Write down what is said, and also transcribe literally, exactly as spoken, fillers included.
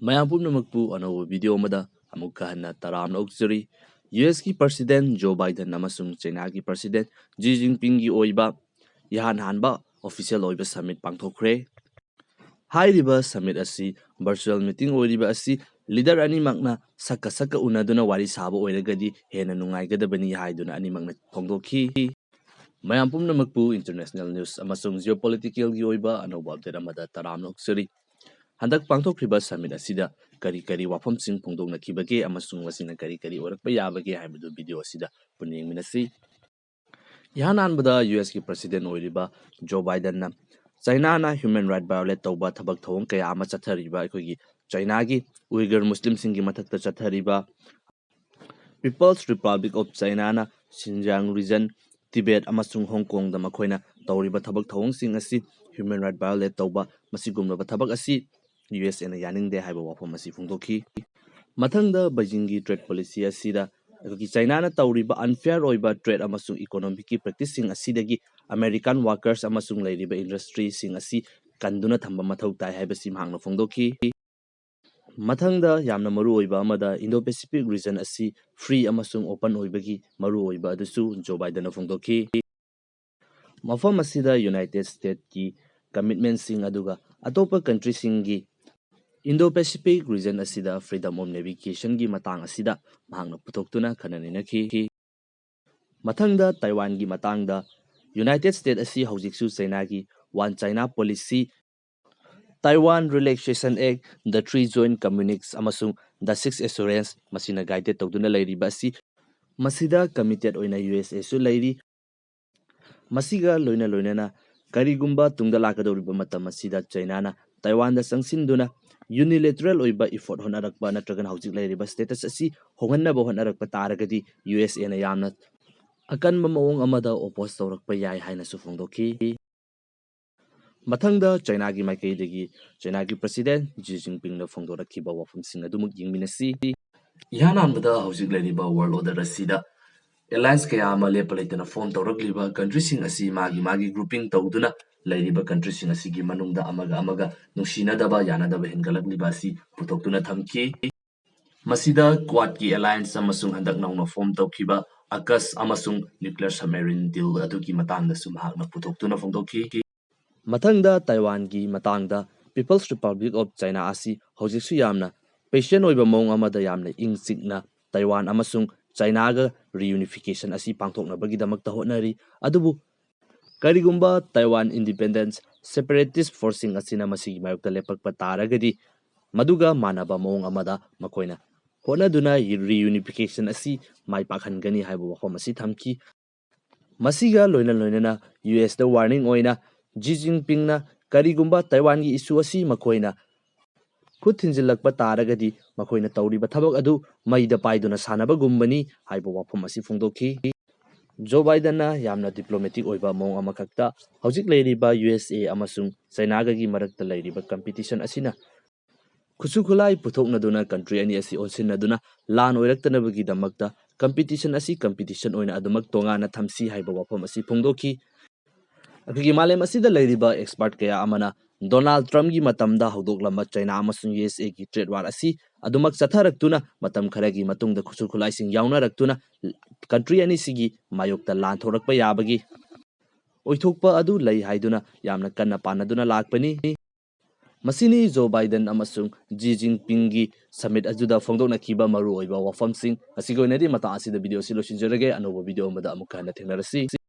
ꯃꯌꯥꯝ ꯄꯨꯝꯅꯃꯛꯄꯨ ꯑꯅꯧꯕ ꯚꯤꯗꯤꯑꯣ ꯑꯃꯗ ꯑꯃꯨꯛꯀ ꯍꯟꯅ ꯇꯔꯥꯝꯅ ꯑꯣꯛꯆꯔꯤ꯫ ꯌꯨ ꯑꯦꯁꯀꯤ ꯄ꯭ꯔꯁꯤꯗꯦꯟ ꯖꯣ ꯕꯥꯏꯗꯟ ꯑꯃꯁꯨꯡ ꯆꯩꯅꯥꯒꯤ ꯄ꯭ꯔꯁꯤꯗꯦꯟ ꯖꯤ ꯖꯤꯟꯄꯤꯡꯒꯤ ꯑꯣꯏꯕ ꯏꯍꯥꯟ ꯍꯥꯟꯕ ꯑꯣꯐꯤꯁꯤꯌꯦꯜ ꯑꯣꯏꯕ ꯁꯃꯤꯠ ꯄꯥꯡꯊꯣꯛꯈ꯭ꯔꯦ꯫ ꯍꯥꯏꯔꯤꯕ ꯁꯃꯤꯠ ꯑꯁꯤ ꯚꯔꯆꯨꯋꯦꯜ ꯃꯤꯇꯤꯡ ꯑꯣꯏꯔꯤꯕ ꯑꯁꯤ ꯂꯤꯗꯔ ꯑꯅꯤꯃꯛꯅ ꯁꯛꯀ ꯁꯛꯀ ꯎꯅꯗꯨꯅ ꯋꯥꯔꯤ ꯁꯥꯕ ꯑꯣꯏꯔꯒꯗꯤ ꯍꯦꯟꯅ ꯅꯨꯡꯉꯥꯏꯒꯗꯕꯅꯤ ꯍꯥꯏꯗꯨꯅ ꯑꯅꯤꯃꯛꯅ ꯐꯣꯡꯗꯣꯛꯈꯤ꯫ ꯃꯌꯥꯝ ꯄꯨꯝꯅꯃꯛꯄꯨ ꯏꯟꯇꯔꯅꯦꯁꯅꯦꯜ ꯅ꯭ꯌꯨꯁ ꯑꯃꯁꯨꯡ ꯖꯤꯑꯣꯄꯣꯂꯤꯇꯤꯀꯦꯜꯒꯤ ꯑꯣꯏꯕ ꯑꯅꯧꯕ ꯑꯞꯗꯦꯠ ꯑꯃꯗ ꯇꯔꯥꯝꯅ ꯑꯣꯛꯆꯔꯤ꯫ ꯍꯟꯗꯛ ꯄꯥꯡꯊꯣꯛꯈ꯭ꯔꯤꯕ ꯁꯃꯤꯠ ꯑꯁꯤꯗ ꯀꯔꯤ ꯀꯔꯤ ꯋꯥꯐꯝꯁꯤꯡ ꯐꯣꯡꯗꯣꯛꯅꯈꯤꯕꯒꯦ ꯑꯃꯁꯨꯡ ꯃꯁꯤꯅ ꯀꯔꯤ ꯀꯔꯤ ꯑꯣꯏꯔꯛꯄ ꯌꯥꯕꯒꯦ ꯍꯥꯏꯕꯗꯨ ꯚꯤꯗꯤꯑꯣ ꯑꯁꯤꯗ ꯄꯨꯟꯅ ꯌꯦꯡꯃꯤꯟꯅꯁꯤ꯫ ꯏꯍꯥꯟ ꯍꯥꯟꯕꯗ ꯌꯨ ꯑꯦꯁꯀꯤ ꯄ꯭ꯔꯁꯤꯗꯦꯟ ꯑꯣꯏꯔꯤꯕ ꯖꯣ ꯕꯥꯏꯗꯟꯅ ꯆꯩꯅꯥꯅ ꯍ꯭ꯌꯨꯃꯦꯟ ꯔꯥꯏꯠ ꯚꯥꯏꯑꯣꯂꯦꯠ ꯇꯧꯕ ꯊꯕꯛ ꯊꯧꯑꯣꯡ ꯀꯌꯥ ꯑꯃ ꯆꯠꯊꯔꯤꯕ ꯑꯩꯈꯣꯏꯒꯤ ꯆꯩꯅꯥꯒꯤ ꯎꯏꯒꯔ ꯃꯨꯁꯂꯤꯝꯁꯤꯡꯒꯤ ꯃꯊꯛꯇ ꯆꯠꯊꯔꯤꯕ People's Republic of Chinaꯅ ꯁꯤꯟꯖꯥꯡ ꯔꯤꯖꯟ, ꯇꯤꯕꯦꯠ ꯑꯃꯁꯨꯡ ꯍꯣꯡ ꯀꯣꯡꯗ ꯃꯈꯣꯏꯅ ꯇꯧꯔꯤꯕ ꯊꯕꯛ ꯊꯧꯑꯣꯡꯁꯤꯡ ꯑꯁꯤ ꯍ꯭ꯌꯨꯃꯦꯟ ꯔꯥꯏꯠ ꯚꯥꯏꯑꯣꯂꯦꯠ ꯇꯧꯕ, ꯃꯁꯤꯒꯨꯝꯂꯕ ꯊꯕꯛ ꯑꯁꯤ ꯌꯨ ꯑꯦꯁ ꯑꯦꯅ ꯌꯥꯅꯤꯡꯗꯦ ꯍꯥꯏꯕ ꯋꯥꯐꯝ ꯑꯁꯤ ꯐꯣꯡꯗꯣꯛꯈꯤ꯫ ꯃꯊꯪꯗ ꯕꯩꯖꯤꯡꯒꯤ ꯇ꯭ꯔꯦꯗ ꯄꯣꯂꯤꯁꯤ ꯑꯁꯤꯗ ꯑꯩꯈꯣꯏꯒꯤ ꯆꯩꯅꯥꯅ ꯇꯧꯔꯤꯕ ꯑꯟꯐꯤꯌꯔ ꯑꯣꯏꯕ ꯇ꯭ꯔꯦꯗ ꯑꯃꯁꯨꯡ ꯏꯀꯣꯅꯣꯃꯤꯛꯀꯤ ꯄ꯭ꯔꯦꯛꯇꯤꯁꯁꯤꯡ ꯑꯁꯤꯗꯒꯤ ꯑꯃꯦꯔꯤꯀꯥꯟ ꯋꯥꯔꯀꯔꯁ ꯑꯃꯁꯨꯡ ꯂꯩꯔꯤꯕ ꯏꯟꯗꯁꯇ꯭ꯔꯤꯁꯤꯡ ꯑꯁꯤ ꯀꯟꯗꯨꯅ ꯊꯝꯕ ꯃꯊꯧ ꯇꯥꯏ ꯍꯥꯏꯕꯁꯤ ꯃꯍꯥꯛꯅ ꯐꯣꯡꯗꯣꯛꯈꯤ꯫ ꯃꯊꯪꯗ ꯌꯥꯝꯅ ꯃꯔꯨꯑꯣꯏꯕ ꯑꯃꯗ ꯏꯟꯗꯣ ꯄꯦꯁꯤꯐꯤꯛ ꯔꯤꯖꯟ ꯑꯁꯤ ꯐ꯭ꯔꯤ ꯑꯃꯁꯨꯡ ꯑꯣꯄꯟ ꯑꯣꯏꯕꯒꯤ ꯃꯔꯨꯑꯣꯏꯕ ꯑꯗꯨꯁꯨ ꯖꯣ ꯕꯥꯏꯗꯟꯅ ꯐꯣꯡꯗꯣꯛꯈꯤ꯫ ꯃꯐꯝ ꯑꯁꯤꯗ ꯌꯨꯅꯥꯏꯇꯦꯗ ꯁ꯭ꯇꯦꯠꯀꯤ ꯀꯃꯤꯠꯃꯦꯟꯁꯤꯡ ꯑꯗꯨꯒ ꯑꯇꯣꯞꯄ ꯀꯟꯇ꯭ꯔꯤꯁꯤꯡꯒꯤ ꯏꯟꯗꯣ ꯄꯦꯁꯤꯐꯤꯛ ꯔꯤꯖꯟ ꯑꯁꯤꯗ ꯐ꯭ꯔꯤꯗꯝ ꯑꯣꯐ ꯅꯦꯚꯤꯒꯦꯁꯟꯒꯤ ꯃꯇꯥꯡ ꯑꯁꯤꯗ ꯃꯍꯥꯛꯅ ꯄꯨꯊꯣꯛꯇꯨꯅ ꯈꯟꯅ ꯅꯩꯅꯈꯤ꯫ ꯃꯊꯪꯗ ꯇꯥꯏꯋꯥꯟꯒꯤ ꯃꯇꯥꯡꯗ, ꯌꯨꯅꯥꯏꯇꯦꯗ ꯁ꯭ꯇꯦꯠ ꯑꯁꯤ ꯍꯧꯖꯤꯛꯁꯨ ꯆꯩꯅꯥꯒꯤ ꯋꯥꯟ ꯆꯩꯅꯥ ꯄꯣꯂꯤꯁꯤ, ꯇꯥꯏꯋꯥꯟ ꯔꯤꯂꯦꯛꯁꯦꯁꯟ ꯑꯦꯛ, ꯗ ꯊ꯭ꯔꯤ ꯖꯣꯏꯟ ꯀꯝꯃ꯭ꯌꯨꯅꯤꯛꯁ ꯑꯃꯁꯨꯡ ꯗ ꯁꯤꯛꯁ ꯑꯦꯁꯨꯔꯦꯟꯁ ꯃꯁꯤꯅ ꯒꯥꯏꯗꯦꯗ ꯇꯧꯗꯨꯅ ꯂꯩꯔꯤꯕ ꯑꯁꯤ, ꯃꯁꯤꯗ ꯀꯃꯤꯇꯦꯗ ꯑꯣꯏꯅ ꯌꯨ ꯑꯦꯁ ꯑꯦꯁꯨ ꯂꯩꯔꯤ꯫ ꯃꯁꯤꯒ ꯂꯣꯏꯅ ꯂꯣꯏꯅꯅ ꯀꯔꯤꯒꯨꯝꯕ ꯇꯨꯡꯗ ꯂꯥꯛꯀꯗꯧꯔꯤꯕ ꯃꯇꯝ ꯑꯁꯤꯗ ꯆꯩꯅꯥꯅ ꯇꯥꯏꯋꯥꯟꯗ ꯆꯪꯁꯤꯟꯗꯨꯅ ꯌꯨꯅꯤꯂꯦꯇꯔꯦꯜ ꯑꯣꯏꯕ ꯏꯐꯣꯔꯠ ꯍꯣꯠꯅꯔꯛꯄ ꯅꯠꯇ꯭ꯔꯒꯅ ꯍꯧꯖꯤꯛ ꯂꯩꯔꯤꯕ ꯁ꯭ꯇꯦꯇꯁ ꯑꯁꯤ ꯍꯣꯡꯍꯟꯅꯕ ꯍꯣꯠꯅꯔꯛꯄ ꯇꯥꯔꯒꯗꯤ ꯌꯨ ꯑꯦꯁ ꯑꯦꯅ ꯌꯥꯝꯅ ꯑꯀꯟꯕ ꯃꯑꯣꯡ ꯑꯃꯗ ꯑꯣꯄꯣꯖ ꯇꯧꯔꯛꯄ ꯌꯥꯏ ꯍꯥꯏꯅꯁꯨ ꯐꯣꯡꯗꯣꯛꯈꯤ꯫ ꯃꯊꯪꯗ ꯆꯩꯅꯥꯒꯤ ꯃꯥꯏꯀꯩꯗꯒꯤ ꯆꯩꯅꯥꯒꯤ ꯄ꯭ꯔꯁꯤꯗꯦꯟ ꯖꯤ ꯖꯤꯟꯄꯤꯡꯅ ꯐꯣꯡꯗꯣꯔꯛꯈꯤꯕ ꯋꯥꯐꯝꯁꯤꯡ ꯑꯗꯨꯃꯛ ꯌꯦꯡꯃꯤꯟꯅꯁꯤ꯫ ꯏꯍꯥꯟ ꯍꯥꯟꯕꯗ ꯍꯧꯖꯤꯛ ꯂꯩꯔꯤꯕ ꯋꯥꯔꯜ ꯑꯣꯔꯗꯔ ꯑꯁꯤꯗ ꯑꯦꯂꯥꯏꯟꯁ ꯀꯌꯥ ꯑꯃ ꯂꯦꯞꯄ ꯂꯩꯇꯅ ꯐꯣꯝ ꯇꯧꯔꯛꯂꯤꯕ ꯀꯟꯇ꯭ꯔꯤꯁꯤꯡ ꯑꯁꯤ ꯃꯥꯒꯤ ꯃꯥꯒꯤ ꯒ꯭ꯔꯨꯄꯤꯡ ꯇꯧꯗꯨꯅ ꯂꯩꯔꯤꯕ ꯀꯟꯇ꯭ꯔꯤꯁꯤꯡ ꯑꯁꯤꯒꯤ ꯃꯅꯨꯡꯗ ꯑꯃꯒ ꯑꯃꯒ ꯅꯨꯡꯁꯤꯅꯗꯕ, ꯌꯥꯅꯗꯕ ꯍꯦꯟꯒꯠꯂꯛꯂꯤꯕ ꯑꯁꯤ ꯄꯨꯊꯣꯛꯇꯨꯅ ꯊꯝꯈꯤ꯫ ꯃꯁꯤꯗ ꯀ꯭ꯋꯥꯗꯀꯤ ꯑꯦꯂꯥꯏꯟꯁ ꯑꯃꯁꯨꯡ ꯍꯟꯗꯛ ꯅꯧꯅ ꯐꯣꯝ ꯇꯧꯈꯤꯕ ꯑꯀꯁ ꯑꯃꯁꯨꯡ ꯅ꯭ꯌꯨꯀ꯭ꯂꯤꯌꯔ ꯁꯕꯃꯦꯔꯤꯟ ꯗꯤꯜ ꯑꯗꯨꯒꯤ ꯃꯇꯥꯡꯗꯁꯨ ꯃꯍꯥꯛꯅ ꯄꯨꯊꯣꯛꯇꯨꯅ ꯐꯣꯡꯗꯣꯛꯈꯤ꯫ ꯃꯊꯪꯗ ꯇꯥꯏꯋꯥꯟꯒꯤ ꯃꯇꯥꯡꯗ, People's Republic of China ꯑꯁꯤ ꯍꯧꯖꯤꯛꯁꯨ ꯌꯥꯝꯅ ꯄꯦꯁꯦꯟ ꯑꯣꯏꯕ ꯃꯑꯣꯡ ꯑꯃꯗ ꯌꯥꯝꯅ ꯏꯪ ꯆꯤꯛꯅ ꯇꯥꯏꯋꯥꯟ ꯑꯃꯁꯨꯡ ꯆꯥꯏꯅꯥꯒ ꯔꯤꯌꯨꯅꯤꯐꯤꯀꯦꯁꯟ ꯑꯁꯤ ꯄꯥꯡꯊꯣꯛꯅꯕꯒꯤꯗꯃꯛꯇ ꯍꯣꯠꯅꯔꯤ꯫ ꯑꯗꯨꯕꯨ ꯀꯔꯤꯒꯨꯝꯕ ꯇꯥꯏꯋꯥꯟ ꯏꯟꯗꯤꯄꯦꯟꯗꯦꯟꯁ ꯁꯦꯄꯔꯦꯇꯤꯁ ꯐꯣꯔꯁꯁꯤꯡ ꯑꯁꯤꯅ ꯃꯁꯤꯒꯤ ꯃꯥꯌꯣꯛꯇ ꯂꯦꯞꯄꯛꯄ ꯇꯥꯔꯒꯗꯤ, ꯃꯗꯨꯒ ꯃꯥꯟꯅꯕ ꯃꯑꯣꯡ ꯑꯃꯗ ꯃꯈꯣꯏꯅ ꯍꯣꯠꯅꯗꯨꯅ ꯔꯤꯌꯨꯅꯤꯐꯤꯀꯦꯁꯟ ꯑꯁꯤ ꯃꯥꯏ ꯄꯥꯛꯍꯟꯒꯅꯤ ꯍꯥꯏꯕ ꯋꯥꯐꯝ ꯑꯁꯤ ꯊꯝꯈꯤ꯫ ꯃꯁꯤꯒ ꯂꯣꯏꯅ ꯂꯣꯏꯅꯅ ꯌꯨ ꯑꯦꯁꯇ ꯋꯥꯔꯅꯤꯡ ꯑꯣꯏꯅ ꯖꯤ ꯖꯤꯟꯄꯤꯡꯅ ꯀꯔꯤꯒꯨꯝꯕ ꯇꯥꯏꯋꯥꯟꯒꯤ ꯏꯁꯨ ꯑꯁꯤ ꯃꯈꯣꯏꯅ ꯈꯨꯠ ꯊꯤꯟꯖꯤꯜꯂꯛꯄ ꯇꯥꯔꯒꯗꯤ ꯃꯈꯣꯏꯅ ꯇꯧꯔꯤꯕ ꯊꯕꯛ ꯑꯗꯨ ꯃꯩꯗ ꯄꯥꯏꯗꯨꯅ ꯁꯥꯟꯅꯕꯒꯨꯝꯕꯅꯤ ꯍꯥꯏꯕ ꯋꯥꯐꯝ ꯑꯁꯤ ꯐꯣꯡꯗꯣꯛꯈꯤ꯫ ꯖꯣ ꯕꯥꯏꯗꯟꯅ ꯌꯥꯝꯅ ꯗꯤꯄ꯭ꯂꯣꯃꯦꯇꯤꯛ ꯑꯣꯏꯕ ꯃꯑꯣꯡ ꯑꯃꯈꯛꯇ ꯍꯧꯖꯤꯛ ꯂꯩꯔꯤꯕ ꯌꯨ ꯑꯦꯁ ꯑꯦ ꯑꯃꯁꯨꯡ ꯆꯥꯏꯅꯥꯒꯒꯤ ꯃꯔꯛꯇ ꯂꯩꯔꯤꯕ ꯀꯝꯄꯤꯇꯤꯁꯟ ꯑꯁꯤꯅ ꯈꯨꯠꯁꯨ ꯈꯨꯠꯂꯥꯏ ꯄꯨꯊꯣꯛꯅꯗꯨꯅ ꯀꯟꯇ꯭ꯔꯤ ꯑꯅꯤ ꯑꯁꯤ ꯑꯣꯟꯁꯤꯟꯅꯗꯨꯅ ꯂꯥꯟ ꯑꯣꯏꯔꯛꯇꯅꯕꯒꯤꯗꯃꯛꯇ ꯀꯝꯄꯤꯇꯤꯁꯟ ꯑꯁꯤ ꯀꯝꯄꯤꯇꯤꯁꯟ ꯑꯣꯏꯅ ꯑꯗꯨꯃꯛ ꯇꯣꯉꯥꯟꯅ ꯊꯝꯁꯤ ꯍꯥꯏꯕ ꯋꯥꯐꯝ ꯑꯁꯤ ꯐꯣꯡꯗꯣꯛꯈꯤ꯫ ꯑꯩꯈꯣꯏꯒꯤ ꯃꯥꯂꯦꯝ ꯑꯁꯤꯗ ꯂꯩꯔꯤꯕ ꯑꯦꯛꯁꯄꯔꯠ ꯀꯌꯥ ꯑꯃꯅ ꯗꯣꯅꯥꯜꯗ ꯇ꯭ꯔꯝꯞꯒꯤ ꯃꯇꯝꯗ ꯍꯧꯗꯣꯛꯂꯝꯕ ꯆꯥꯏꯅꯥ ꯑꯃꯁꯨꯡ ꯌꯨ ꯑꯦꯁ ꯑꯦꯒꯤ ꯇ꯭ꯔꯦꯗ ꯋꯥꯔ ꯑꯁꯤ ꯑꯗꯨꯃꯛ ꯆꯠꯊꯔꯛꯇꯨꯅ ꯃꯇꯝ ꯈꯔꯒꯤ ꯃꯇꯨꯡꯗ ꯈꯨꯠꯁꯨ ꯈꯨꯠꯂꯥꯏꯁꯤꯡ ꯌꯥꯎꯅꯔꯛꯇꯨꯅ ꯀꯟꯇ꯭ꯔꯤ ꯑꯅꯤꯁꯤꯒꯤ ꯃꯥꯌꯣꯛꯇ ꯂꯥꯟ ꯊꯣꯛꯂꯛꯄ ꯌꯥꯕꯒꯤ ꯑꯣꯏꯊꯣꯛꯄ ꯑꯗꯨ ꯂꯩ ꯍꯥꯏꯗꯨꯅ ꯌꯥꯝꯅ ꯀꯟꯅ ꯄꯥꯅꯗꯨꯅ ꯂꯥꯛꯄꯅꯤ꯫ ꯃꯁꯤꯅꯤ ꯖꯣ ꯕꯥꯏꯗꯟ ꯑꯃꯁꯨꯡ ꯖꯤ ꯖꯤꯟꯄꯤꯡꯒꯤ ꯁꯃꯤꯠ ꯑꯗꯨꯗ ꯐꯣꯡꯗꯣꯛꯅꯈꯤꯕ ꯃꯔꯨꯑꯣꯏꯕ ꯋꯥꯐꯝꯁꯤꯡ꯫ ꯉꯁꯤꯒꯤ ꯑꯣꯏꯅꯗꯤ ꯃꯇꯥꯡ ꯑꯁꯤꯗ ꯚꯤꯗꯤꯑꯣ ꯑꯁꯤ ꯂꯣꯏꯁꯤꯟꯖꯔꯒꯦ꯫ ꯑꯅꯧꯕ ꯚꯤꯗꯤꯑꯣ ꯑꯃꯗ ꯑꯃꯨꯛꯀ ꯍꯟꯅ ꯊꯦꯡꯅꯔꯁꯤ꯫